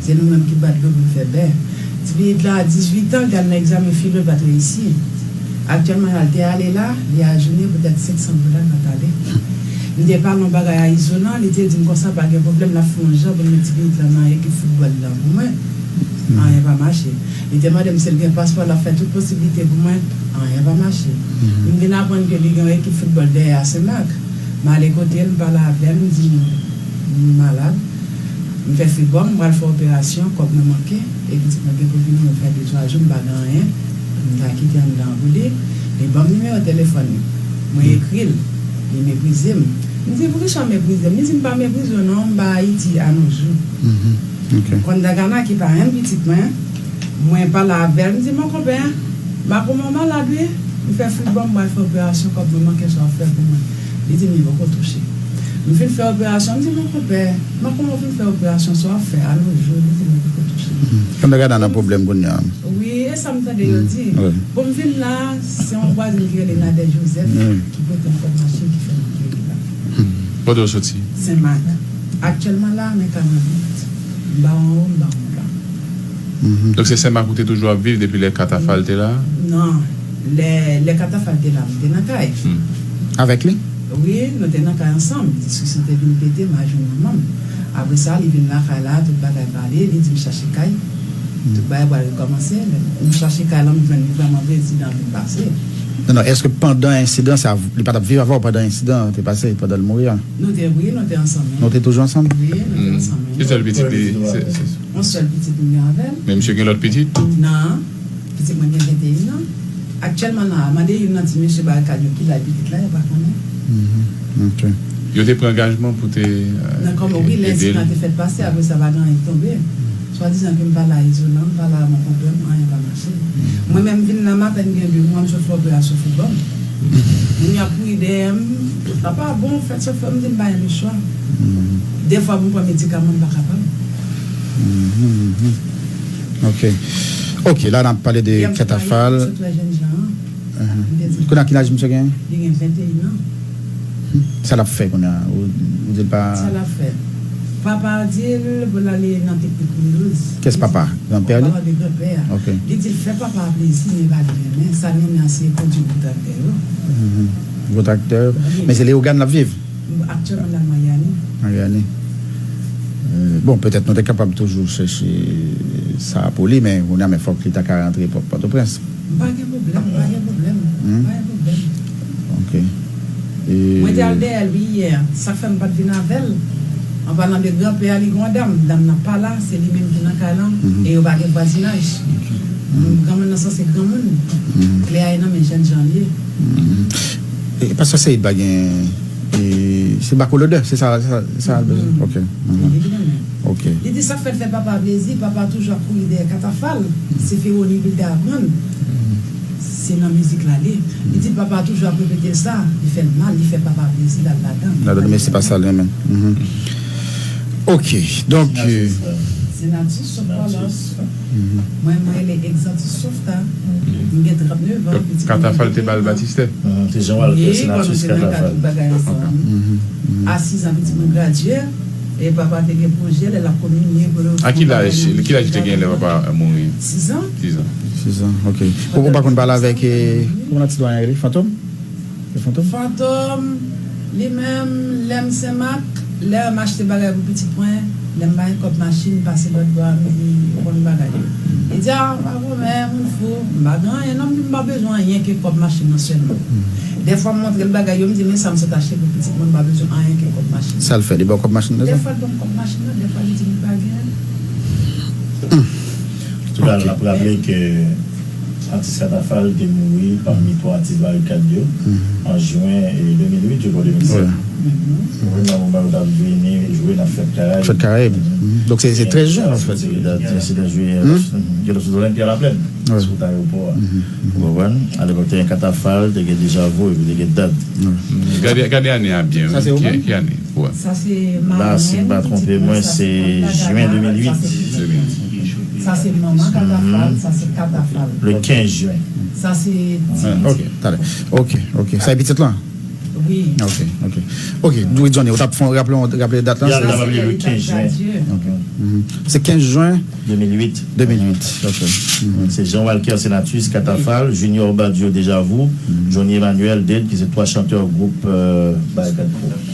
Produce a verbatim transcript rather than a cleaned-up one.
Se nou menm ki bat dlo pou l fè bè. Ti pitit la, dizuit an, l t al nan egzamen filo, l pa t reyisi. Aktyèlman la, l te ale la, li ajounen poutèt senk san dola, l pa t ale. M te pale yon bagay a Izolan, li te di m konsa pa gen pwoblèm, l ap fè yon jan pou l met ti pitit la nan ekip foutbòl la pou mwen. Anyen pa mache. Li te mande m si l gen paspò, l ap fè tout posiblite pou mwen. Anyen pa mache. M vin aprann ke li gen yon ekip foutbòl dèyè a Senmak. M ale kote l, m pale avè l, m di l m malad. M fè fibwòm, m pral fè operasyon, kòb mwen manke, e pitit mwen gen pou vini, mwen fè de twa jou, m pa gen anyen. M ta kite anndan an pou li. Li ban m nimewo telefòn li. Mwen ekri l. Li meprize m. M di, "Poukisa w meprize m?" Li di, "M pa meprize w non, m pa Ayiti a nos jours." Mhm. Ok. Konn Dagana ki parenn pitit mwen, mwen pale avè l, m di, "Mon konpè, m pa kòman w malad wi, m fè fibwòm, m pral fè operasyon, kòb mwen manke, sa w ap fè pou mwen?" Li di m li poko touche. M fin fè operasyon, m di, "Mon konpè, m pa kòman w fin fè operasyon, sa w ap fè a nos jours?" Li di m li poko touche. Konn Dagana nan pwoblèm kounye a. Wi, e sa m tande yo di. Wi. Bon, m vin la, se yon vwazin ki rele Nadège Joseph ki pote m kòb machin ki fè m rive la. Kote w soti? Senmak. Aktyèlman la, men Karanbit. M ba anwo, m ba anba. Donk se Senmak ou te toujou ap viv depi lè Katafal te la? Non. Lè, lè Katafal te la, m te nan kay. Avèk li? Wi, nou te nan kay ansanm. Diskisyon te vin pete, m al jwenn manman m. Apre sa, li vin lakay la, tout bagay pale, li di m chache kay. Tout bagay pral rekòmanse. Lè m chache kay la, m jwenn li vrèman vre, ensidan vin pase. Non, non, èske pandan ensidan sa, li pa t ap viv avè w pandan ensidan an te pase, pandan l mouri a? Nou te, wi, nou te ansanm. Nou te toujou ansanm? Wi, nou te ansanm. Ki sèl pitit li? Se- se- Yon sèl pitit m gen avè l. Men misye gen lòt pitit? Non. Pitit mwen gen venteyen an. Aktyèlman la, mande youn nan ti mesye Barikad yo ki laj pitit la, yo pa konnen. Mhm. Ok. Yo te pran angajman pou te euh, Nan kòman, wi, lè ede l. Ensidan te fèt pase, apre sa, pa gen anyen ki tonbe. Swadizan ke m pale a Izolan, m pale a mon konpè m, anyen pa mache. Mwen menm, m vin la, m apèn gen de mwa, m sot fè operasyon fibwòm. Moun yo ap kouri dèyè m, "Papa, bon, fèt sot fè," m di m pa gen lechwa. Dèfwa pou m pran medikaman, m pa kapab. Ok. Ok, la n ap pale de Katafal. Kounye a ki laj misye gen? Li gen venteyen an. Sa l ap fè kounye a? Ou, ou di l pa. Sa l ap fè? Papa di l pou l ale nan teknik Windows. Kès papa? Granpè li? Papa de granpè a. Ok. Li di l fè papa a plezi, men pa li renmen. Sa l renmen an se kondui gwo traktè yo. Gwo traktè. Men se Leyogàn l ap viv? Aktyèlman l al Miami. Miami. Euh, bon, petèt nou te kapab toujou chèche sa pou li, men kounye a, men fòk li ta ka rantre Pòtoprens. M pa gen pwoblèm, m pa gen pwoblèm. M pa gen pwoblèm. Ok. Mwen te al dèyè l wi yè. Sa k fè m pa t vin avè l. An palan de granpè a, li gen yon dam. Dam nan pa la, se li menm ki nan kay lan. E yo pa gen vwazinaj. Granmoun nan sanse granmoun. Klè a e nan men jènjan l ye. E pastè Seyid pa gen e, se Bakolodè, se sa, se sa, se sa. Ok. Se li ki nan men. Ok. Li di sa k fè l fè papa a plezi, papa toujou ap kouri dèyè Katafal. Se Feroni pou l te aprann. Se nan mizik la li. Li di papa toujou ap repete l sa, li fè l mal, li fè papa plezi, l al ladan. Ladan, men se pa sa l renmen. Ok, donk. Senatus Softa Lòs. Mwen, mwen rele Exantus Softa. M gen trannnev an. Katafal te ba l batistè? Se Jean Walter Senatus Katafal. A sis an, pitit mwen gradye. E papa te gen pwojè, lè l ap kominye, pou l. A ki laj, ki laj li te gen lè papa mouri? Sis an. Sis an. Sis an, ok. Ou, ou pa konn pale avèk, e, kòman ti dwayen rele? Fantom? Se Fantom? Fantom, li menm, lè m Senmak, lè m achte bagay pou pitit mwen, lè m pa gen kòb machin, m pase lòt bò a, m di, ou konn bagay yo. Li di, a, m pa gwo, men moun fou, m pa gen anyen, non, m di, m pa bezwen anyen ke kòb machin nan sèlman. Dèfwa, m montre l bagay yo, m di, men sa m sot achte pou pitit mwen, m pa bezwen anyen ke kòb machin. Sa l fè, li ba w kòb machin nan? Dèfwa, l ban m kòb machin nan, dèfwa, li di, li pa gen. Antouka, n ap raple ke atis Katafal te mouri pami twa atis Barikad yo an jen de mil uit, je crois, de mil sèt. Wi, nan moman yo t ap vini jwe nan Fèt Karayib. Fèt Karayib. Donk, se, se trèz jen, an fèt. Se trèz jen, yo t sou Olympia Laplaine, sou wout ayewopò a. Ou konprann? Alepòk, te gen Katafal, te gen Deja Vu, epi te gen Dad. Gade, gade ane a byen, wi. Ki, ki ane? Wè. Sa se madanm mwen, pitit mwen, sa se kòm dada. Sa se manman Katafal, sa se Katafal. Le kenz jen. Sa se ti pitit. Ok, talè. Ok, ok. Sa e pitit lan? Wi. Ok, ok. Ok, Louis Johnny, ou t ap fè raple, raple dat lan? Ya, l t ap raple le quinze juin. Ok. Mhm. Se quinze juin deux mille huit. deux mille huit. Ok. Mhm. Se Jean Walker Senatus, Katafal, Junior Badio, Deja Vu, Johnny Emmanuel, Dead, ki se twa chantè gwoup euh, Barikad Crew.